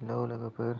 Hello लोगोफोर।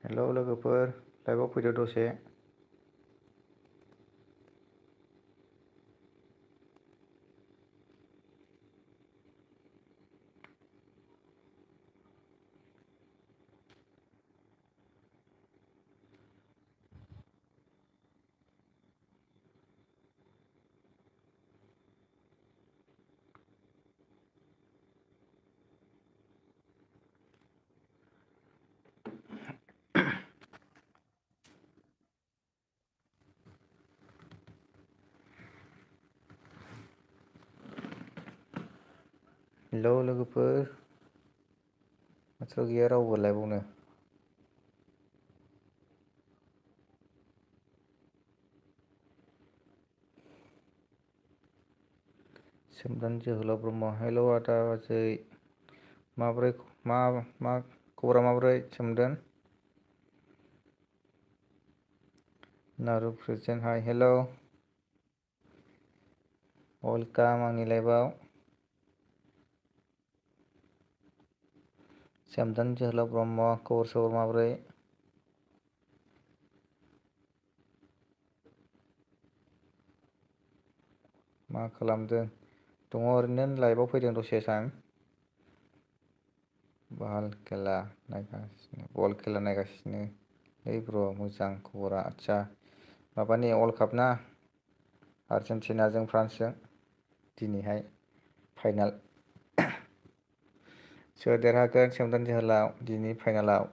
Hello लोगोफोर, लाइभआव फैदो दसे। हेलौ लोगोफोर, माथो गैया रावबो लाइभआवनो। सोमदोन जोहोलाव ब्रह्म, हेलौ आदा बाजै। माबोरै मा खबरा माबोरै सोमदोन? नारु प्रेजेन्ट, हाय हेलौ। वेलकाम आंनि लाइभआव। सोमदोन जोहोलाव ब्रह्म, खबर सबर माबोरै? मा खालामदों? दङ ओरैनो लाइभआव फैदों दसे टाइम। बल खेला नायगासिनो। ओइ ब्र मोजां खबरा। आदसा माबानि वर्ल्ड काप ना? आर्जेन्टिनाजों फ्रान्सजों दिनैहाय फाइनाल। सोर देरहागोन सोमदोन जोहोलाव दिनै फाइनालाव?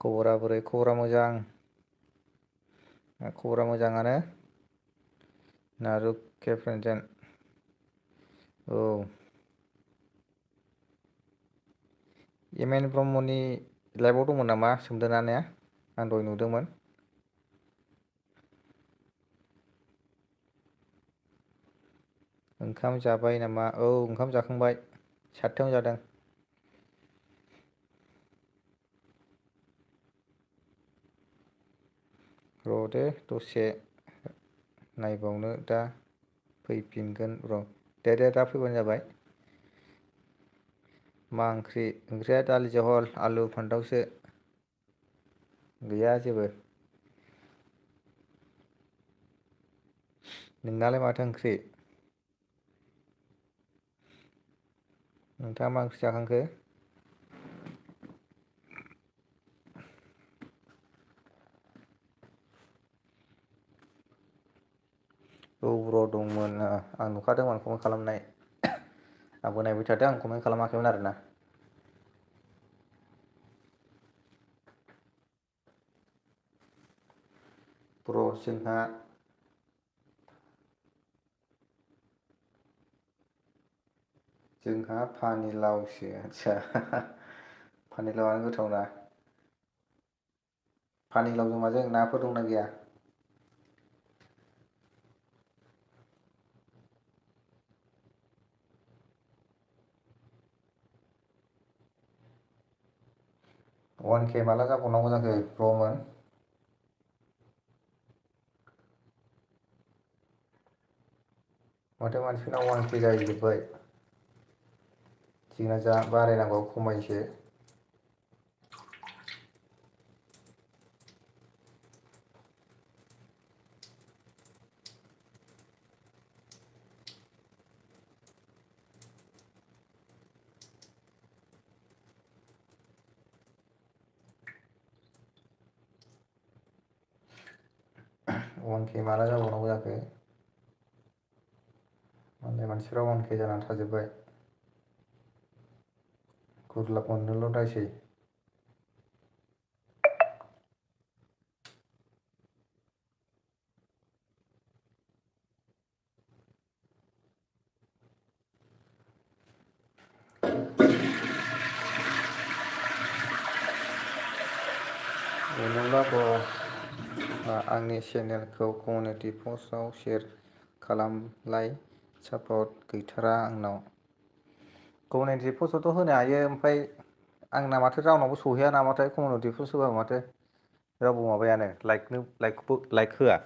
खबरा बोरै? खबरा मोजां। खबरा मोजाङानो। नारु के प्रेजेन्ट, औ। एम एन ब्रह्मनि लाइभआव दंमोन नामा सोमदोना ने? आं दहाय नुदोंमोन। ओंखाम जाबाय नामा? औ ओंखाम जाखांबाय। 7थायावनो जादों। र' दे दसे नायबावनो दा फैफिनगोन र'। दे दा फैबानो जाबाय। मा ओंख्रि? ओंख्रिया दालि जहल आलु फान्थावसो। गैया जेबो। नोंनालाय माथो ओंख्रि? नोंथाङा मा ओंख्रि जाखांखो? औ र' दंमोन आं नुखादोंमोन कमेन्ट खालामनाय। आंबो नायबाय थादों, आं कमेन्ट खालामाखैमोन आरोना। ब्र जोंहा जोंहा पानिलावसो आदसा पानिलावानो गोथावना। पानिलावजों माजों नाफोर दंना गैया? अवान के माला जाबावनांगौ जाखो ब्र'मोन? माथो मानसिफोरना 1K जाहैजोब्बाय। जोंना जा बारायनांगौ खमायोसो। 1K माला जाबावनांगौ जाखो? मालाय मानसिफ्रा 1K जानानै थाजोब्बाय। गुरलाब मोननोल' दायसै। अनोब्ला आंनि चेनेलखौ कमिउनिटि पस्टआव शेयार खालामलाय सापर्ट गैथारा आंनाव। कमिउनिटि पस्टआवथ' होनो हायो ओमफ्राय आंना माथो रावनावबो सहैया नामाथाय कमिउनिटि पस्ट होबाबो माथो रावबो माबायानो लाइक होआ।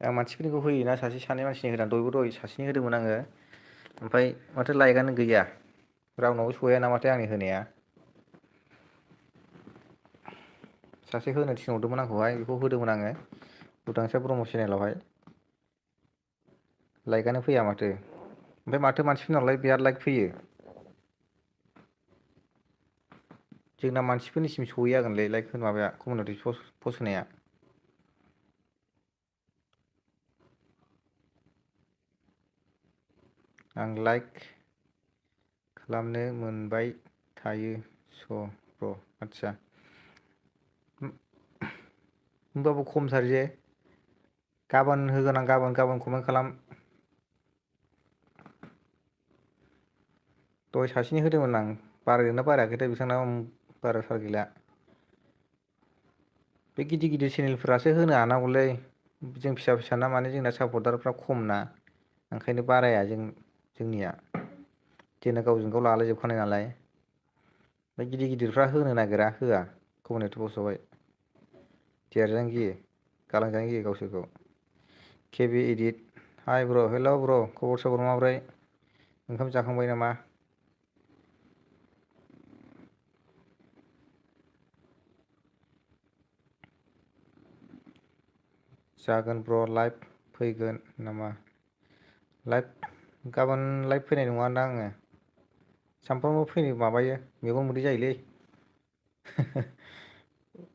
आं मानसिफोरनिखौ होयोना सासे सानै मानसिनि होदां दहायबो दहाय सासेनि होदोंमोन आङो ओमफ्राय माथो लाइकआनो गैया रावनावबो सहैया नामाथाय आंनि होनाया। सासे होनो थिनहरदोंमोन आंखौहाय बेखौ होदोंमोन आङो उदांस्रि ब्रह्म चेनेलावहाय लाइकआनो फैया माथो ओमफ्राय माथो मानसिफोरनावलाय बिराद लाइक फैयो। जोंना मानसिफोरनिसिम सहैयागोनलै लाइक माबाया कमिउनिटि पस्ट होनाया। आं लाइक खालामनो मोनबाय थायो स' ब्र' आदसा होमबाबो खमथार जे गाबोन होगोन आं गाबोन कमेन्ट खालाम। दहाय सासेनि होदोंमोन आं बारायदोंना बारायाखैथाय बिथांना बाराथार गैला। बे गिदिर गिदिर चेनेलफोरासो होनो हानांगौलै जों फिसा फिसाना माने जोंना सापर्टारफ्रा खम ना ओंखायनो बाराया जोंनिया जोंना गावजों गाव लालायजोबखानाय नालाय ओमफ्राय गिदिर गिदिरफ्रा होनो नागिरा होआ कमिउनिटि पस्टआवहाय देरजानो गियो गालांजानो गियो गावसोरखौ। केबि इदिट हाइ ब्र' हेल' ब्र' खबर सबर माब्रै ओंखाम जाखांबाय नामा? जागोन ब्र' लाइभ फैगोन नामा? लाइभ गाबोन लाइभ फैनाय नङादां आङो सानफ्रामबो फैनो माबायो मेगन मोदै जायोलै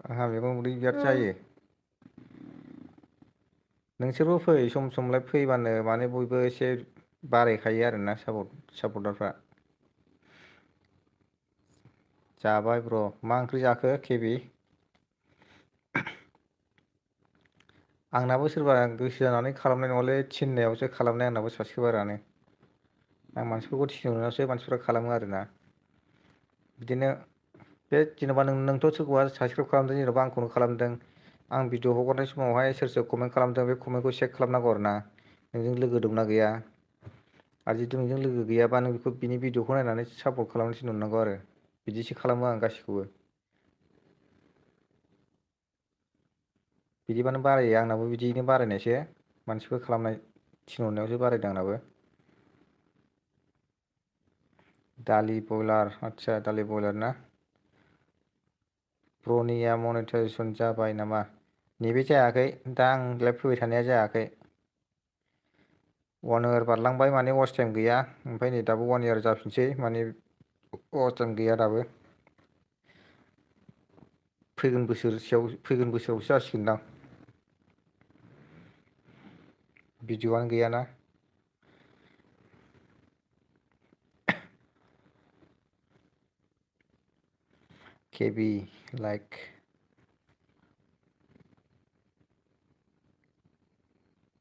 आंहा मेगन मोदै बिराद जायो। नोंसोरबो फै सम समलाय फैबानो माने बयबो एसे बारायखायो आरोना सापर्टारफ्रा। जाबाय ब्र' मा ओंख्रि जाखो केबि? आंनाबो सोरबा गोसो जानानै खालामनाय नङालै थिननायावसो खालामनाय आंनाबो साबसक्राइबारानो आं मानसिफोरखौ थिनहरनायावसो मानसिफ्रा खालामो आरोना बिदिनो बे जेन'बा नोंथ' सोरखौबा साबसक्राइब खालामदों जेन'बा आंखौनो खालामदों आं भिडिअ हगारनाय समावहाय सोर सोर कमेन्ट खालामदों बे कमेन्टखौ चेक खालामनांगौ आरो ना नोंजों लोगो दंना गैया आरो जुदि नोंजों लोगो गैयाबा नों बेखौ बिनि भिडिअखौ नायनानै सापर्ट खालामनो थिनहरनांगौ आरो बिदिसो खालामो आं गासिखौबो। बिदिबानो बारायो आंनाबो बिदियैनो बारायनायसो मानसिफोर खालामनाय थिनहरनायावसो बारायदों आंनाबो। दालि बयलार आदसा दालि बयलार ना ब्रनिया मनेटाइजेसन जाबाय नामा? नैबे जायाखै दा आं लाइभ फैबाय थानाया जायाखै। 1 इयार बारलांबाय माने वास टाइम गैया ओमफ्राय नै दाबो 1 इयार जाफिनसै माने वास टाइम गैया दाबो। फैगोन बोसोरावसो जासिगोनदां भिडिअ'आनो गैयाना केबि लाइक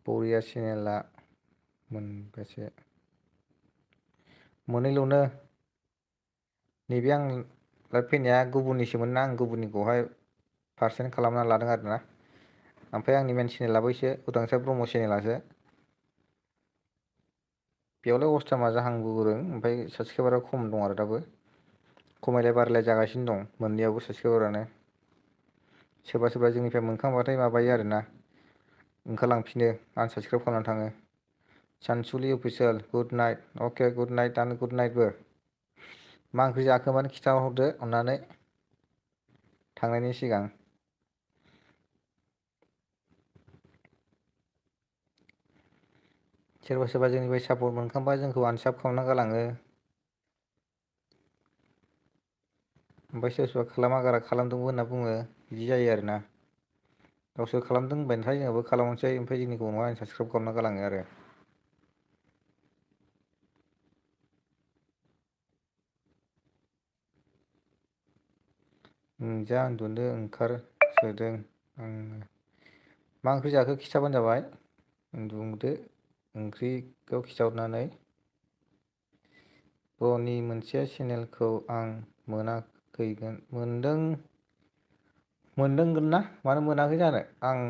बरिया चेनेला मोनबेसे? मोननैल'नो। नैबे आं लाइभ फैनाया गुबुननिसोमोन ना, आं गुबुननिखौहाय पारसेन्ट खालामना लादों आरोना। ओमफ्राय आंनि मेन चेनेलाबो एसे उदांस्रा ब्रह्म चेनेलासो। बेयावलाय अस्थामा जाहांबोदों, ओमफ्राय साबसक्राइबारा खम दं आरो दाबो। खमायलाय बारायलाय जागासिनो दं मोननैयावबो साबसक्राइबारानो। सोरबा सोरबा जोंनिफ्राय मोनखांबाथाय माबायो आरोना, ओंखारलांफिनो आनसाबसक्राइब खालामनानै थाङो। सानसुलि अफिसियेल गुड नाइट, अके गुड नाइटआनो गुड नाइटबो। मा ओंख्रि जाखोमोन खिन्थाहरदो अननानै थांनायनि सिगां। सोरबा सोरबा जोंनिफ्राय सापर्ट मोनखांबा जोंखौ आनसाब खालामना गालाङो। ओमफ्राय सोरबा सोरबा खालामा गारा खालामदोंबो होनना बुङो, बिदि जायो आरोना। गावसोर खालामदों होनबाथाय जोंहाबो खालामनोसै, ओमफ्राय जोंनिखौ उनाव आनसाबसक्राइब खालामना गालाङो आरो। जा उन्दुनो ओंखारसोदों आङो। मा ओंख्रि जाखो खिथाबानो जाबाय, उन्दुदो ओंख्रिखौ खिथाहरनानै। ब्र'नि मोनसे चेनेलखौ आं मोनाखैगोन मोनदों। मोनदोंगोन ना मानो मोनाखै जानो, आं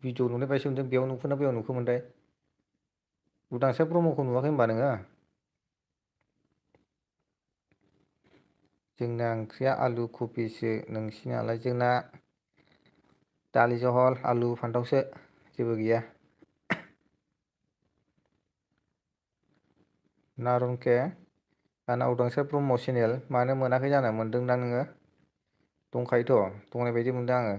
भिडिअ नुनाय बायसो मोनदों, बेयाव नुखोना बेयाव नुखोमोनथाय। उदांस्रा ब्रह्मखौ नुवाखै होनबा नोङो? जोंना ओंख्रिया आलु कबिसो, नोंसिनालाय? जोंना दालि जहल आलु फान्थावसो, जेबो गैया। नारुनके आंना उदांस्रा ब्रह्म चेनेल, मानो मोनाखै जानो, मोन्दोंदां नोङो? दंखायोथ' दंनाय बायदि मोनदों आङो।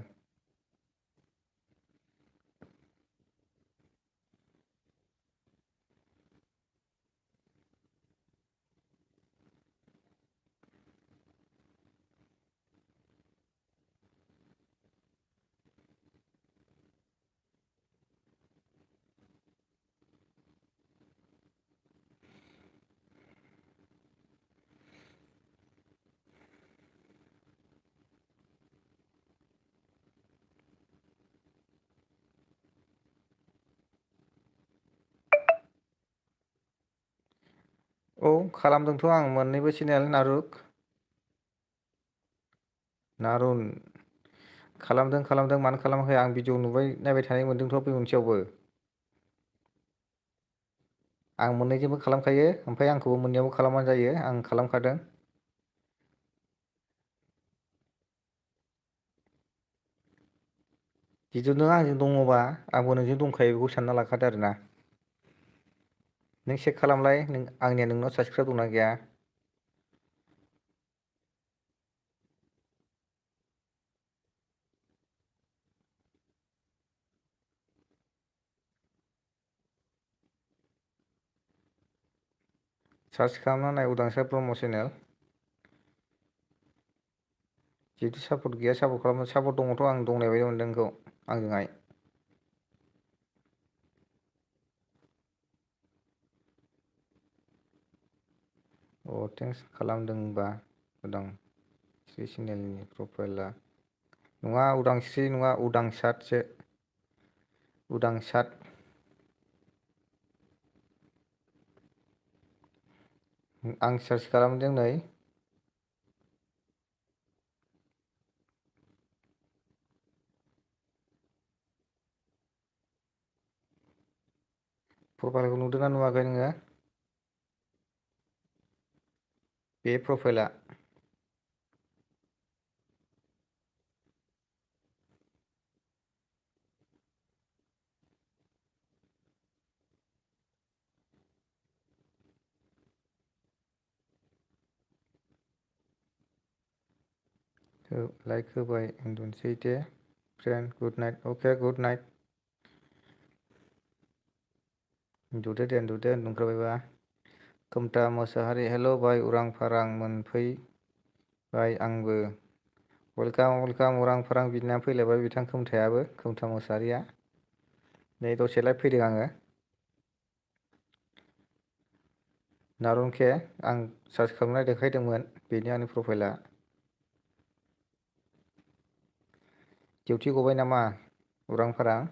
औ खालामदोंथ' आं मोननैबो चेनेल नारुक। नारुन खालामदों खालामदों मानो खालामाखै, आं भिडिअ नुबाय नायबाय थानाय मोन्दोंथ' बे मोनसेयावबो। आं मोननैजोंबो खालामखायो, ओमफ्राय आंखौबो मोननैयावबो खालामबानो जायो, आं खालामखादों। जिथु नों आंजों दङबा आंबो नोंजों दंखायो बेखौ सानना लाखादो आरोना। नों चेक खालामलाय, नों आंनिया नोंनाव साबसक्राइब दंना गैया। सार्च खालामना नाय उदांस्रा ब्रह्म चेनेल। जिहेतु सापर्ट गैया, सापर्ट खालामनो सापर्ट दङथ' आं दंनाय बायदि मोनदों नोंखौ आंजोंहाय। अ थेंक्स खालामदोंबा उदांस्रि चेनेलनि प्रफाइला। नङा उदांस्रि नङा उदांसारसो, उदांसार। आं सार्च खालामदों नै। प्रफाइलखौ नुदोंना नुवाखै नोङो? बे प्रफाइला। लाइक होबाय उन्दुनोसै दे फ्रेन्ड, गुड नाइट, अके गुड नाइट। उन्दुदो दे उन्दुदो, उन्दुग्रोबायबा। खोमथा मोसाहारि हेल' भाइ उरां फारां मोनफैबाय आंबो। वेलकाम वेलकाम उरां फारां बिनानै फैलायबाय बिथां खोमथायाबो, खोमथा मोसाहारिया। नै दसे लाइभ फैदों आङो। नारुनके आं सार्च खालामनाय देखायदोंमोन, बेनो आंनि प्रफाइला। डिउटि गबाय नामा उरां फारां?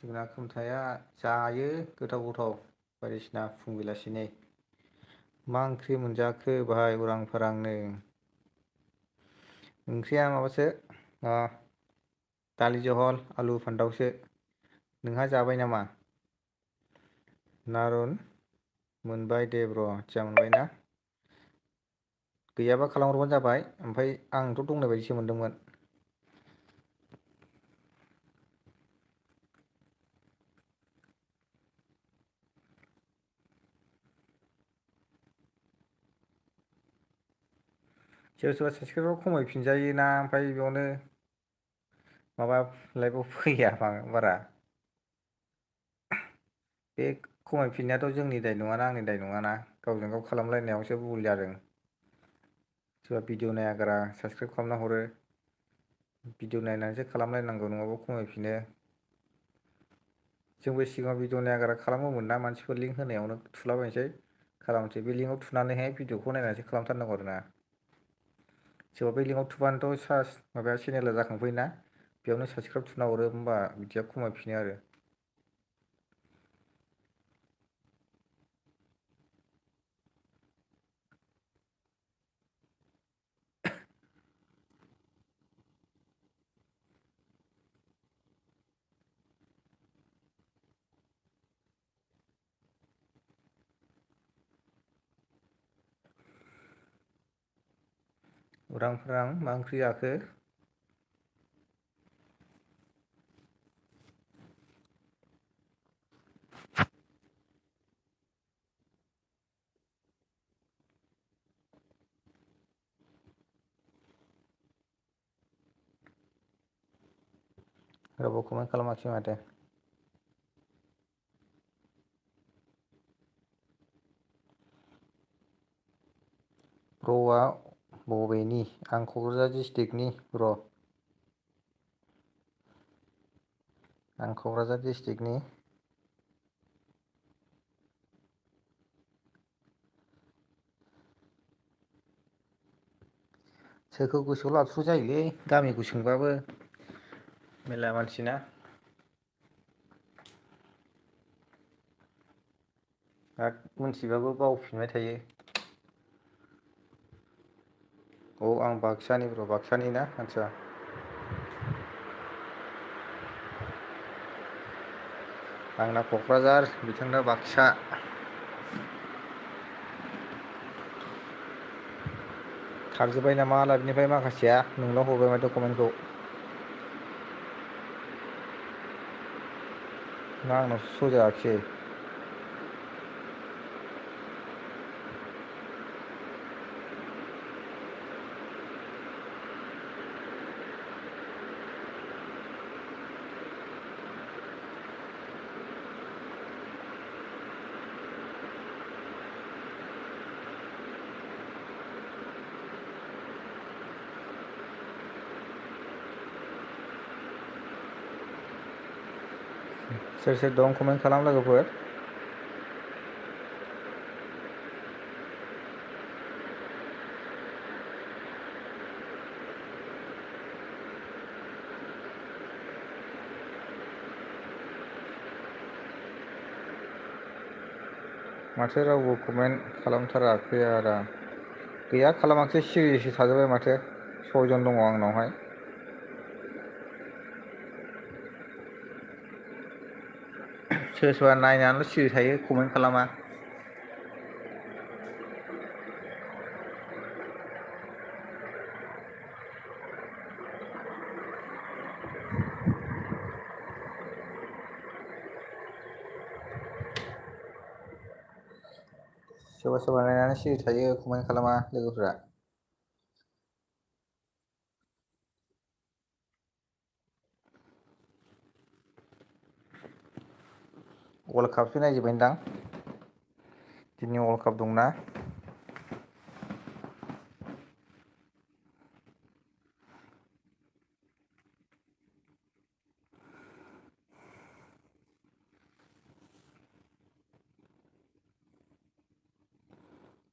जोगोनार खुमथाया जायो गोथाव गोथाव बायदिसिना फुं बेलासिनि। मा ओंख्रि मोनजाखो भाइ उरां फारांनो? ओंख्रिया माबासो दालि जहल आलु फान्थावसो। नोंहा जाबाय नामा? नारुन मोनबाय दे ब्र' आथिया मोनबायना? गैयाबा खालामहरबानो जाबाय ओमफ्राय आंथ' दंनाय बायदिसो मोनदोंमोन। सोरबा सोरबा साबसक्राइबार खमायफिनजायोना ओमफ्राय बेयावनो माबा लाइभआव फैया बारा। बे खमायफिननायाथ' जोंनि दाय नङाना आंनि दाय नङाना गावजों गाव खालामलायनायावसो भुल जादों। सोरबा भिडिअ नायागारा साबसक्राइब खालामना हरो। भिडिअ नायनानैसो खालामलायनांगौ नङाबा खमायफिनो। जोंबो सिगाङाव भिडिअ नायागारा खालामोमोन ना मानसिफोर लिंक होनायावनो थुलाबायनोसै। खालामसै बे लिंकआव थुनानैहाय भिडिअखौ नायनानैसो खालामथारनांगौ आरो ना। सोरबा बै लिंकआव थुबानोथ' माबाया चेनेला जाखांफैयोना। बेयावनो साबसक्राइब थुना हरो होमबा बिदिया खमायफिनो आरो। उरां फारां मा ओंख्रि जाखो? रावबो कमेन्ट खालामाखिसै माथो। ब्र'आ बबेनि? आं क'क्राझार डिस्ट्रिक्टनि ब्र'। आं क'क्राझार डिस्ट्रिक्टनि। सोरखौ गोसोआव लाथ्र' जायोलै गामिखौ सोंबाबो मेरला मानसिना। आरो मोनथिबाबो बावफिनबाय थायो। औ आं बाक्सानि ब्र बाक्सानि ना आदसा। आंना क'क्राझार बिथांना बाक्सा। खारजोब्बाय नामा लाइभनिफ्राय माखासेया नोंनाव हरबाय माथो कमेन्टखौ। ना आंनावसो स' जायाखिसै। सोर सोर दं कमेन्ट खालाम लोगोफोर। माथो रावबो कमेन्ट खालामथाराखै आदा। गैया खालामाखिसै सिरिसो थाजोब्बाय माथो सयजन दङ आंनावहाय। सोरबा सोरबा नायनानैल' सिरि थायो कमेन्ट खालामा। सोरबा सोरबा नायनानै सिरि थायो कमेन्ट खालामा लोगोफ्रा। वर्ल्ड कापसो नायजोब्बायदां दिनै वर्ल्ड काप दंना।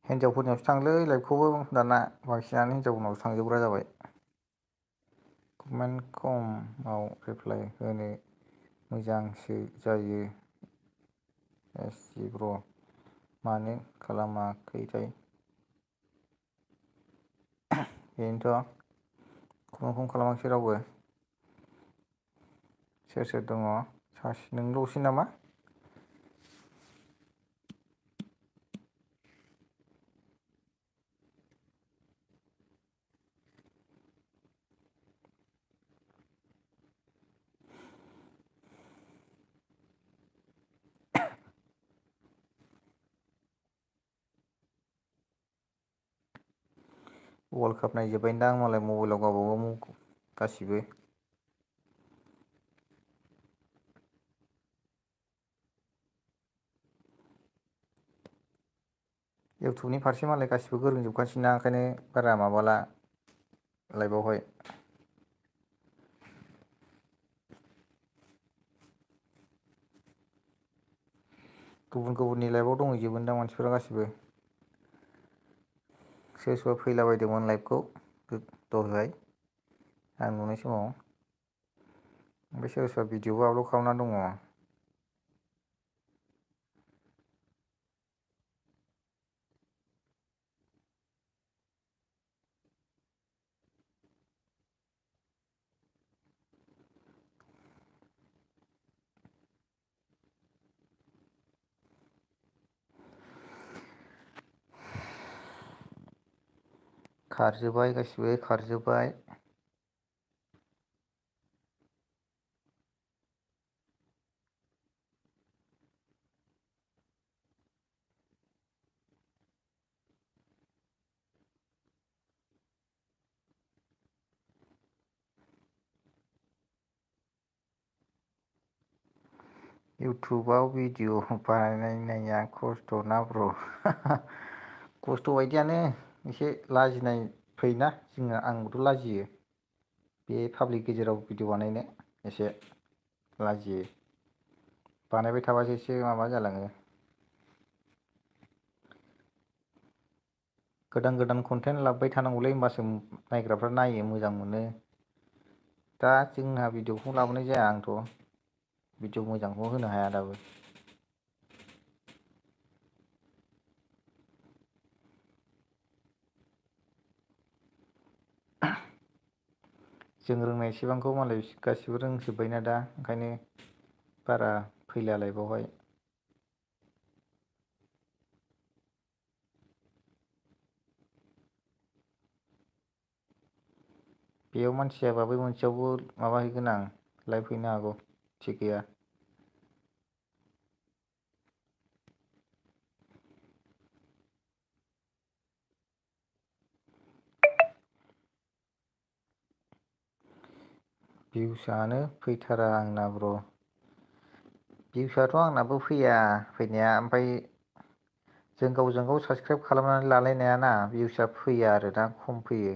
हिनजावफोरनियावसो थांलै लाइभखौबो दाना बांसिनानो हिनजावफोरनावसो थांजोबग्रा जाबाय। कमेन्ट खमाव रिप्लाइ होनो मोजांसो जायो। एसि ब्र' मानो खालामाखैथाय? बेनोथ' फन खालामाखिसै रावबो। सोर सोर दङ नोंल'सै नामा? वर्ल्ड काप नायजोब्बायदां मालाय मबाइलाव गावबागाव गासिबो। इउटुबनि फारसे मालाय गासिबो गोरोंजोबखासैना ओंखायनो बारा माबाला लाइभआवहाय। गुबुन गुबुननि लाइफआव दंहैजोबोनदां मानसिफोरा गासिबो। सोर सोरबा फैलाबायदोंमोन लाइभखौ दहाय आं नुनाय समाव। ओमफ्राय सोरबा सोरबा भिडिअबो आपलड खालामना दङ। खारजोब्बाय गासिबो खारजोब्बाय। इउटुबाव भिडिअ बानायनाया खस्थ' ना ब्र'? खस्थ' बायदियानो एसे लाजिनाय फैयोना जोङो आंबोथ' लाजियो। बे पाब्लिक गेजेराव भिडिअ बानायनो एसे लाजियो। बानायबाय थाबासो एसे माबा जालाङो। गोदान गोदान कनटेन्ट लाबोबाय थानांगौलै होमबासो नायग्राफ्रा नायो मोजां मोनो। दा जोंहा भिडिअखौ लाबोनाय जाया आंथ'। भिडिअ मोजांखौ होनो हाया दाबो। जों रोंनाय एसेबांखौ मालाय गासिबो रोंजोब्बायना दा ओंखायनो बारा फैला लाइभआवहाय। बेयाव मानसि जाबा बै मोनसेयावबो माबाहैगोन आं लाइभ हैनो हागौ थिग गैया। भिउसआनो फैथारा आंना ब्र'। भिउसआथ' आंनाबो फैया फैनाया ओमफ्राय जों गावजों गाव साबसक्राइब खालामनानै लालायनायाना भिउसआ फैया आरो दा खम फैयो।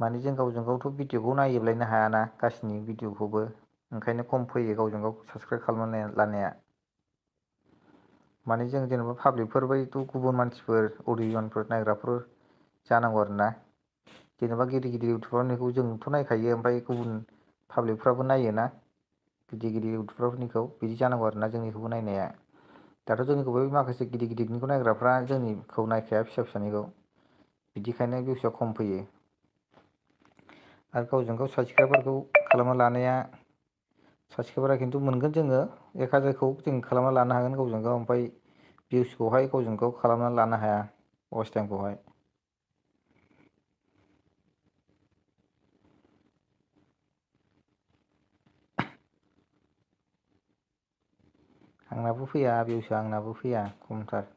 माने जों गावजों गावथ' भिडिअखौ नायजोबलायनो हायाना गासिनि भिडिअ'खौबो। ओंखायनो खम फैयो गावजों गाव साबसक्राइब खालामना लानाया। माने जों जेनेबा पाब्लिकफोर बायथ' गुबुन मानसिफोर अडियेन्सफोर नायग्राफोर जानांगौ आरोना। जेनेबा गिदिर गिदिर इउटुबारनिखौ जोंथ' नायखायो ओमफ्राय गुबुन पाब्लिकफ्राबो नायोना। गिदिर गिदिर इउटुबारफोरनिखौ बिदि जानांगौ आरो ना जोंनिखौबो नायनाया। दाथ' जोंनिखौ बै माखासे गिदिर गिदिरनिखौ नायग्राफ्रा जोंनिखौ नायखाया फिसा फिसानिखौ। बिदिखायनो भिउसआ खम फैयो। आरो गावजों गाव साबसक्राइबारखौ खालामना लानाया साबसक्राइबारा खिन्थु मोनगोन जोङो 1000खौ जों खालामना लानो हागोन गावजों गाव ओमफ्राय भिउसखौहाय गावजों गाव खालामनानै लानो हाया वाच टाइमखौहाय। आंनाबो फैया भिउसआ आंनाबो फैया खमथार।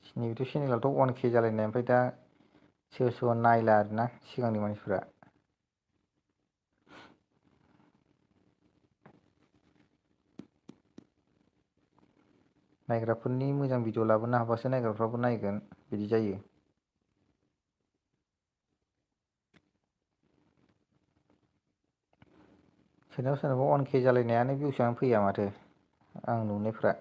सिनि चेनेलाथ' 1K जालायनाय ओमफ्राय दा सोरबा सोरबा नायला आरोना सिगांनि मानसिफ्रा। नायग्राफोरनि मोजां भिडिअ लाबोनो हाबासो नायग्राफ्राबो नायगोन बिदि जायो। सोरनाबा सोरनाबा 1K जालायनायानो भिउसआनो फैया माथो आं नुनायफ्रा।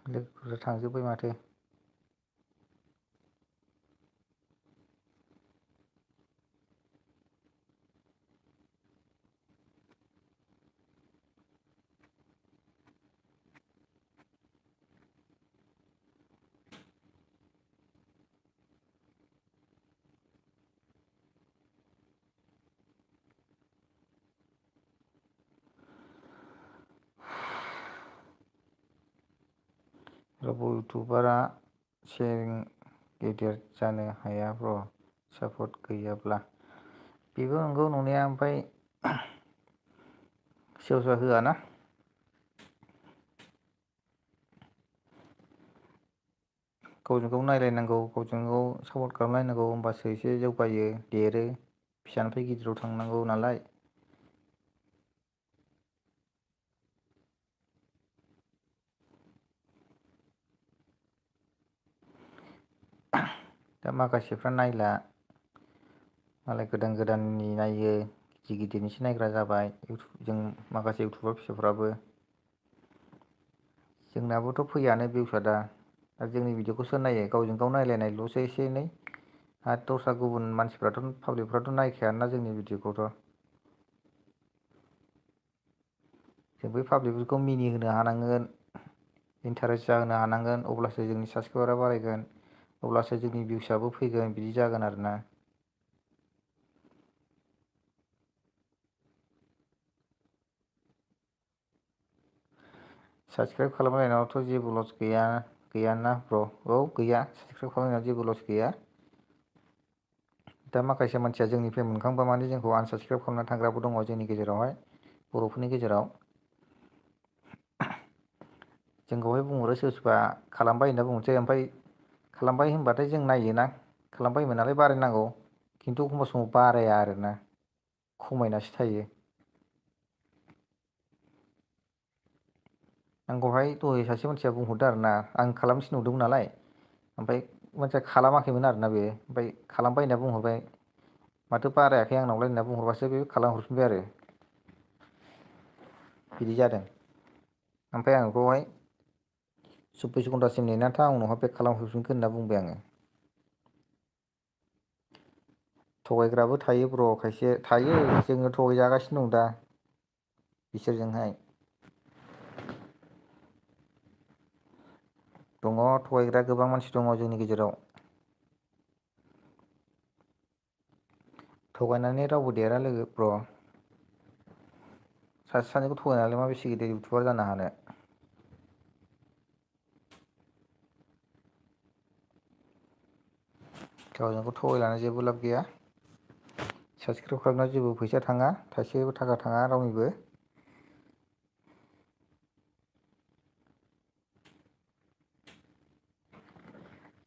लोगोफोरा थांजोब्बाय माथो। रावबो इउटुबारा चेनेल गेदेर जानो हाया ब्र सापर्ट गैयाब्ला। बेबो नंगौ नंनाया, ओमफ्राय सोरबा सोरबा होआना। गावजों गाव नायलायनांगौ, गावजों गाव सापर्ट खालामलायनांगौ, होमबासो एसे जौगायो देरो। फिसानिफ्राय गिदिराव थांनांगौ नालाय। दा माखासेफ्रा नायला, मालाय गोदान गोदाननि नायो, गिदिर गिदिरनिसो नायग्रा जाबाय जों माखासे इउटुबार फिसाफ्राबो। जोंनाबोथ' फैयानो भिउसआ दा जोंनि भिडिअखौ सोर नायो, गावजों गाव नायलायनायल'सो एसे एनै। आरो दस्रा गुबुन मानसिफ्राथ' पाब्लिकफ्राथ' नायखायाना जोंनि भिडिअखौथ'। जों बै पाब्लिकफोरखौ मिनिहोनो हानांगोन, इन्टारेस्ट जाहोनो हानांगोन, अब्लासो जोंनि साबसक्राइबारा बारायगोन, अब्लासो जोंनि भिउसआबो फैगोन, बिदि जागोन आरोना। साबसक्राइब खालामलायनायावथ' जेबो लस गैया, गैयाना ब्र'? औ गैया, साबसक्राइब खालामनायाव जेबो लस गैया। दा माखासे मानसिया जोंनिफ्राय मोनखांबा माने जोंखौ आनसाबसक्राइब खालामनानै थांग्राबो दङ जोंनि गेजेरावहाय, बर'फोरनि गेजेराव। जोंखौहाय बुंहरो सोरबा सोरबा खालामबाय होनना बुंहरसै, ओमफ्राय खालामबाय होनबाथाय जों नायोना, खालामबाय होनबाय नालाय बारायनांगौ, खिन्थु एखमबा समाव बाराया आरोना, खमायनासो थायो। आंखौहाय दहाय सासे मानसिया बुंहरदो आरो ना, आं खालामनो थिनहरदोंमोन नालाय, ओमफ्राय मानसिया खालामाखैमोन आरोना बे, ओमफ्राय खालामबाय होनना बुंहरबाय, माथो बारायाखै आंनावलाय होनना बुंहरबासो बे खालामहरफिनबाय आरो। बिदि जादों। ओमफ्राय आं बेखौहाय 24 घन्टासिम नेनानै था, उनावहाय बेक खालामहरफिनगोन होनना बुंबाय आङो। थगायग्राबो थायो ब्र, खायसे थायो, जोङो थगायजागासिनो दं दा बिसोरजोंहाय। दङ थगायग्रा गोबां मानसि दङ जोंनि गेजेराव। थगायनानै रावबो देरा लोगो ब्र। सासे सानैखौ थगायनानैलाय मा बेसे गिदिर इउटुबार जानो हानो। गावजों गाव थगायलायनानै जेबो लाब गैया। साबसक्राइब खालामनायाव जेबो फैसा थाङा, थाइसेबो थाखा थाङा रावनिबो।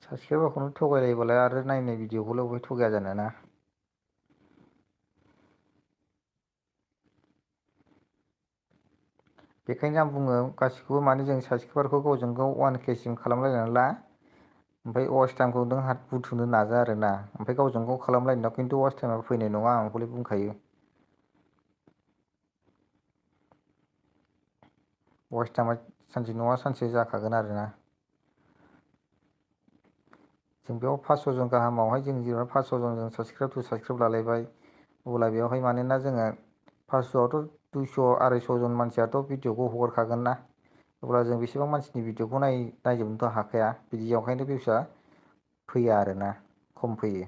साबसक्राइबारखौनो थगायलायोबालाय आरो नायनाय भिडिअखौलाय बहाय थगाया जानो ना। बेखायनो आं बुङो गासिखौबो, माने जों साबसक्राइबारखौ गावजों गाव 1K सिम खालामलायनानै ला, ओमफ्राय वाच टाइमखौ नों बुथुमनो नाजा आरो ना, ओमफ्राय गावजों गाव खालामलायनायाव खिन्थु वाच टाइमा फैनाय नङा आं बेखौलाय बुंखायो। वाच टाइमा सानसे नङा सानसे जाखागोन आरोना। जों बेयाव 500 जन गाहामावहाय जों जेनेबा 500 जनजों साबसक्राइब टु साबसक्राइब लालायबाय, अब्ला बेयावहाय मानोना जोङो 500आवथ' 200 250 जन मानसियाथ' भिडिअखौ हगारखागोन ना, अब्ला जों बेसेबां मानसिनि भिडिअखौ नायजोबनोथ' हाखाया, बिदियावहायनो भिउसआ फैया आरोना, खम फैयो।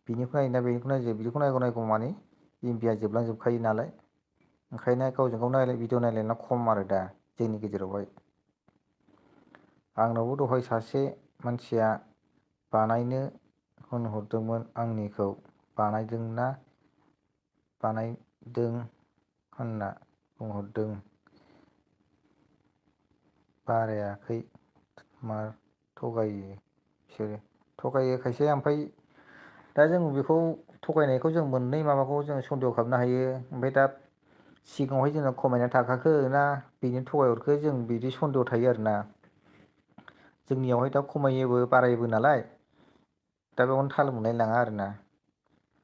बिनिखौ नायोना बेनिखौ नायजो, बिदिखौ नायगौ नायगौ मानि एमबिया जोबलांजोबखायो नालाय, ओंखायनो गावजों गाव भिडिअ नायलायनाया खम आरो दा जोंनि गेजेरावहाय। आंनावबो दहाय सासे मानसिया बानायनो होनहरदोंमोन आंनिखौ, बानायदोंना बानायदों होनना बुंहरदों। बारायाखै, मार थगायो बिसोरो, थगायो खायसे, ओमफ्राय दा जों बेखौ थगायनायखौ जों मोननै माबाखौ जों सन्देह खालामनो हायो, ओमफ्राय दा सिगाङावहाय जोंना खमायना थाखाखो ना बेनो थगायहरखो, जों बिदि सन्देह थायो आरोना। जोंनियावहाय दा खमायोबो बारायोबो नालाय, दा बेयावनो थाल मोनलाय लाङा आरोना।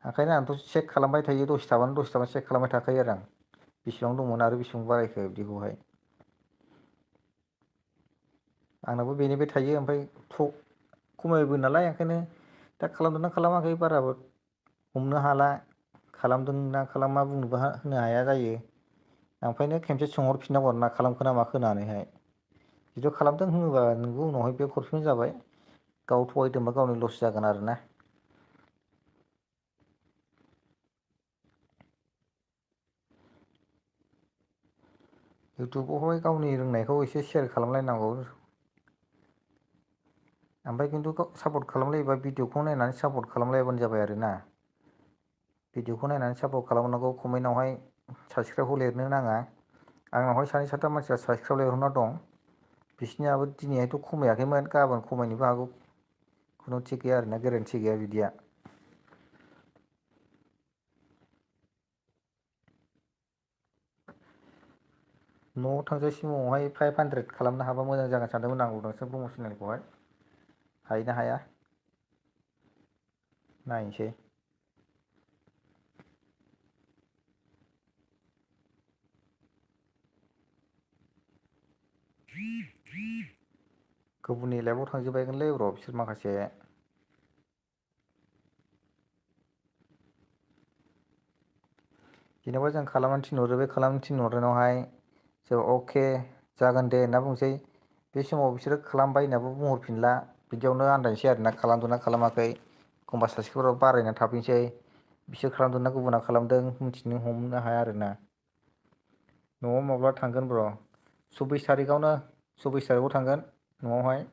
ओंखायनो आंथ' चेक खालामबाय थायो, दसे थाबानो चेक खालामबाय थाखायो आरो आं। बेसेबां दंमोन आरो बेसेबां बारायखो बिदिखौहाय। आंनाबो बेनिफ्राय थायो ओमफ्राय खमायबो नालाय ओंखायनो दा खालामदोंना खालामाखै बाराबो हमनो हाला खालामदोंना खालामा बुंनोबो होनो हाया जायो ओंखायनो खेनसे सोंहरफिननांगौ आरोना खालामखो ना माखो होननानैहाय जुदि खालामदों होनोबा नोंबो उनावहाय बेक हरफिनबानो जाबाय गाव थगायदोंबा गावनि लस जागोन आरोना। इउटुबावहाय गावनि रोंनायखौ एसे सेयार खालामलायनांगौ। ओमफ्राय खिन्थु सापर्ट खालामलायोबा भिडिअखौ नायनानै सापर्ट खालामलायबानो जाबाय आरो ना। भिडिअखौ नायनानै सापर्ट खालामनांगौ कमेन्टआवहाय साबसक्राइबखौ लिरनो नाङा। आंनावहाय सानै साथाम मानसिया साबसक्राइब लिरहरना दं। बिसोरनियाबो दिनैहायथ' खमायाखैमोन गाबोन खमायनोबो हागौ खुनु थिग गैया आरोना गेरेन्थि गैया बिदिया। न'आव थांजासिमावहाय 500 खालामनो हाबा मोजां जागोन सानदोंमोन आं उदांस्रि प्रम'सनेलखौहाय। हायोना हाया नायनोसै। गुबुननि लाइफआव थांजोबबायगोनलै ब्र बिसोर माखासे। जेनेबा जों खालामनो थिनहरो बे खालामनो थिनहरनायावहाय जों अके जागोन दे होनना बुंसै। बे समाव बिसोरो खालामबाय होननाबो बुंहरफिनला बिदियावनो आन्दायनोसै आरोना खालामदोंना खालामाखै। एखमबा साबसक्राइबाराबो बारायना थाफैनोसै बिसोर खालामदोंना गुबुना खालामदों मिथिनो हमनो हाया आरोना। न'आव माब्ला थांगोन ब्र'? 24 थारिखआवनो 24 थारिखआव थांगोन न'आवहाय।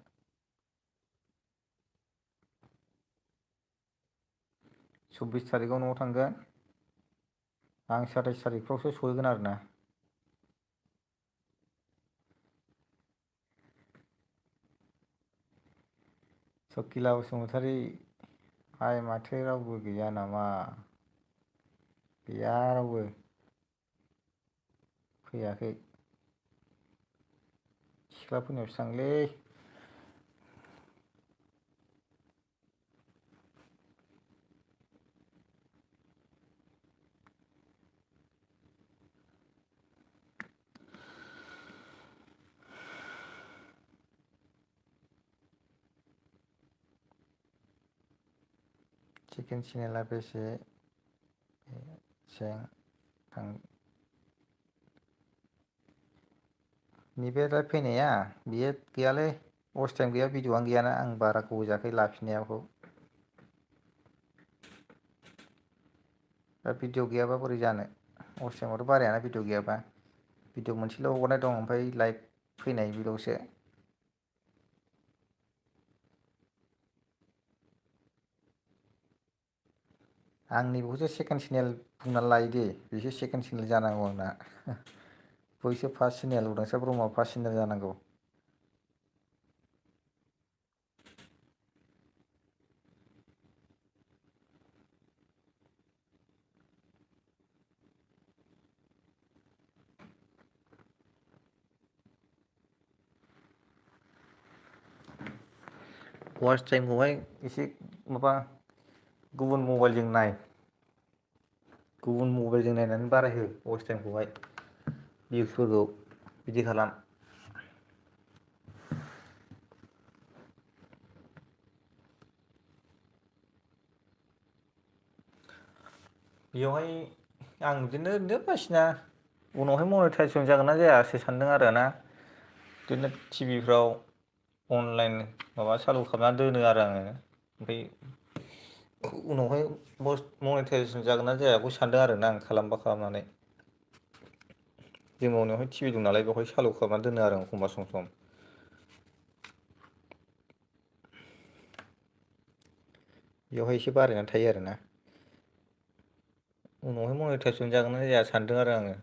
24 थारिखआव न'आव थांगोन। आं 27 थारिखफ्रावसो सहैगोन आरोना। सकिला बसुमतारी हाय माथो रावबो गैया नामा? गैया रावबो। फैयाखै। सिख्लाफोरनियावसो थांलै। चिकेन चेनेला बेसे जों थां निबेराय फैनाया बियो गैयालै अवास टाइम गैया भिडिअ'आनो गैयाना आं बारा गोबाव जायाखै लाफिनायाखौ। दा भिडिअ गैयाबा बोरै जानो अवास टाइमाथ' बारायाना भिडिअ गैयाबा। भिडिअ मोनसेल' हगारनाय दं ओमफ्राय लाइभ फैनाय बेल'सो। आंनिखौसो सेकेन्ड सेनेल बुंनानै लायो दे बेसो सेकेन्ड सेनेल जानांगौ आंना। बैसो फार्स्ट सेनेल उदांस्रा ब्रह्मआ फार्स्ट सेनेल जानांगौ। वाच टाइमखौहाय एसे माबा गुबुन मबाइलजों नाय। गुबुन मबाइलजों नायनानै बारायहो वाच टाइमखौहाय भिउसफोरखौ बिदि खालाम। बेवहाय आं बिदिनो बायदिसिना उनावहाय मनिटाइजेसन जागोन ना जायासो सानदों आरो ना। बिदिनो टिभिफ्राव अनलाइन माबा सालु खालामना दोनो आरो आङो ओमफ्राय उनावहाय मनिटाइजेसन जागोन ना जाया बेखौ सानदों आरोना आं खालामबा खालामनानै। जों मावनायावहाय टिभि दं नालाय बेवहाय सालु खालामनानै दोनो आरो एखमबा सम सम। बेवहाय एसे बारायनानै थायो आरोना। उनावहाय मनिटाइजेसन जागोन ना जाया सानदों आरो आङो।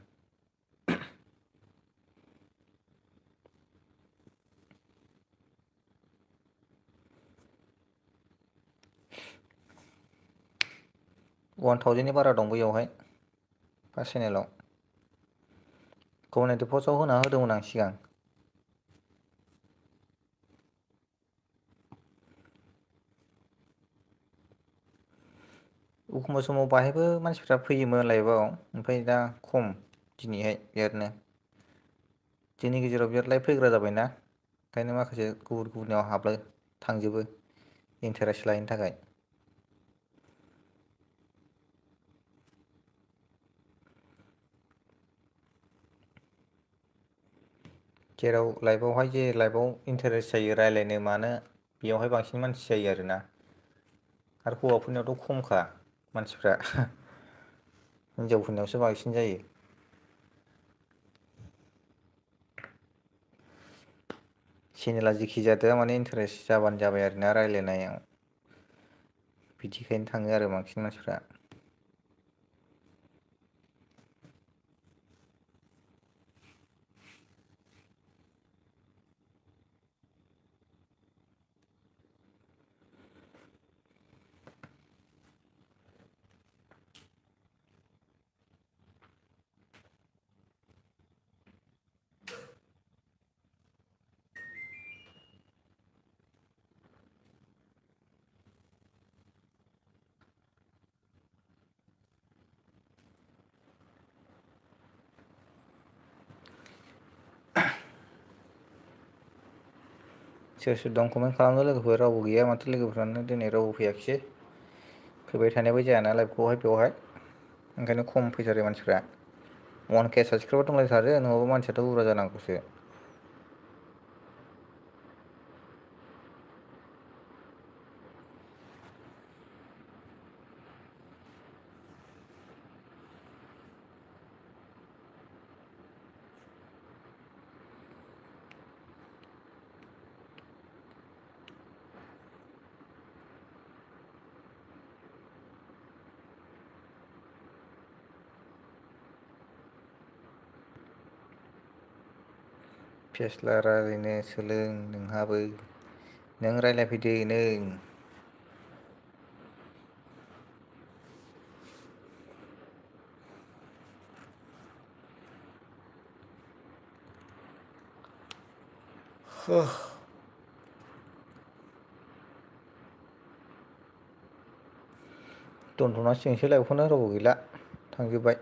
वान थावजेननि बारा दं बैयावहाय फार्स्ट चेनेलाव। कमिउनिटि पस्टआव होना होदोंमोन आं सिगां। एखमबा समाव बाहायबो मानसिफ्रा फैयोमोन लाइभआव ओमफ्राय दा खम दिनैहाय बिरादनो। जोंनि गेजेराव बिराद लाइभ फैग्रा जाबायना ओंखायनो माखासे गुबुननियाव थांजोबो इन्टारेस्ट लायैनि थाखाय। जेराव लाइफआवहाय जे लाइफआव इन्टारेस्ट जायो रायज्लायनो मानो बेयावहाय बांसिन मानसि जायो आरोना। आरो हौवाफोरनियावथ' खमखा मानसिफ्रा हिनजावफोरनियावसो बांसिन जायो। चेनेला जेखि जादोआ माने इन्टारेस्ट जाबानो जाबाय आरोना रायज्लायनायाव बिदिखायनो थाङो आरो बांसिन मानसिफ्रा। सोर सोर दं कमेन्ट खालामदो लोगोफोर रावबो गैया माथो लोगोफ्रानो दिनै रावबो फैयाखिसै। फैबाय थानायबो जायाना लाइभखौहाय बेवहाय ओंखायनो खम फैथारो मानसिफ्रा। 1K साबसक्राइबार दंलायथारो नङाबा मानसियाथ' बुरजा जानांगौसो। फेस्ला रायज्लायनो सोलों नोंहाबो नों रायज्लायफैदो नों। दोनथ'नांसिगोनसो लाइभखौनो रावबो गैला थांजोब्बाय।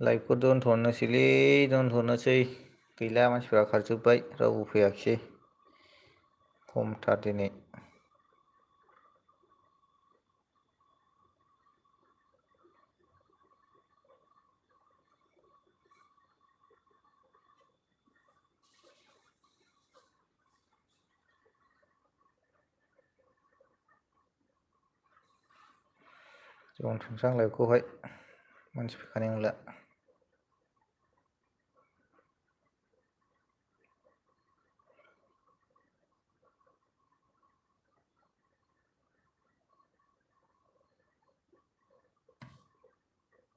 लाइभखौ दोनथ'नोसै गैला मानसिफ्रा खारजोब्बाय रावबो फैयाखिसै खमथार दिनै। दोनथ'नोसै आं लाइभखौहाय मानसि फैखानाय नंला।